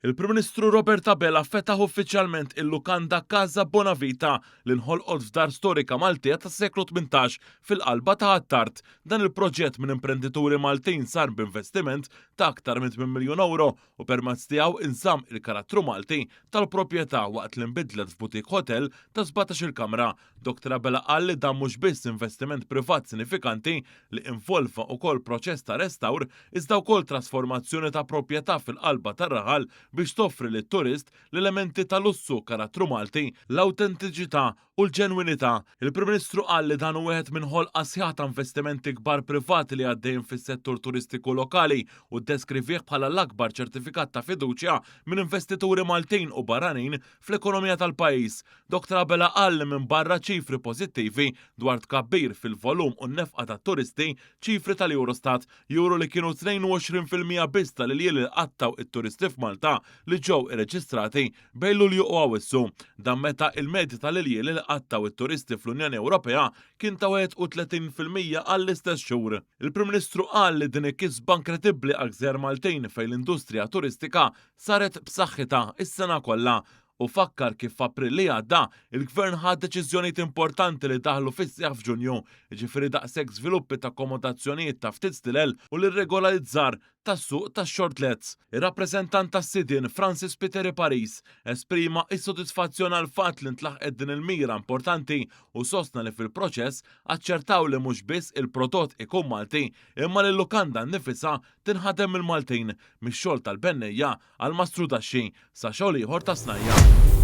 Il-Prim Ministru Robert Abela fetaħ uffiċjalment il-lukanda Casa Bonavita li nħolqot f'dar storika Maltija tas-seklu 18 fil-qalba ta' Ħ'Attard. Dan il-proġett minn imprendituri Maltin sar b'investiment ta' aktar minn 8 miljun ewro u permezz tiegħu inżamm il-karattru Malti tal-proprjetà waqt li nbidlet f'boutique hotel ta' 17-il kamra. Dr Abela qal li dan mhux biss investiment privat sinifikanti li involva wkoll proċess ta' restawr iżda wkoll trasformazzjoni ta' proprjetà fil-qalba tar-raħal biex toffri lit-turist l-elementi ta' lussu, karattru Malti, l-awtentiċità u l-ġenwinità. Il-Prim Ministru qal li dan hu wieħed minn ħolqa sħiħa ta' investimenti kbar privati li għaddejjin fis-settur turistiku lokali u ddeskrivih bħala l-akbar ċertifikat ta' fiduċja minn investituri Maltin u barranin fl-ekonomija tal-pajjiż. Dr Abela qal li minbarra ċifri pożittivi dwar tkabbir fil-volum u n-nefqa tat-turisti, Ċifri tal-Eurostat juru li kienu 22% biss tal-iljieli li qattgħu it-turisti f'Malta li ġew irreġistrati bejn Lulju u Awwissu. Dan meta il-medja tal-iljieli li qattgħu it-turisti fl-Unjoni Ewropea kien ta' 31% għall-istess xhur. Il-Prim Ministru qal li din hi kisba inkredibbli għall-gżejjer Maltin fejn l-industrija turistika saret b'saħħitha s-sena kollha u fakkar kif f'April li għadda, il-Gvern ħa deċiżjonijiet importanti li daħlu fis-seħħ f'Ġunju, jiġifieri daqshekk żviluppi ta' akkomodazzjonijiet ta' ftit stilel u l-irregolarizzar tas-suq tax-short lets. Ir-rappreżentant tas-sidien Francis Spiteri Paris esprima s-sodisfazzjon għall-fatt li ntlaħqet din il-mira importanti u sostna li fil-proċess aċċertaw li mhux biss il-prodott ikun Malti imma li l-lukanda nnifisha tinħadem mill-Maltin, mix-xogħol tal-bennejja għal mastrudaxxi sa xogħol ieħor ta' snajja'.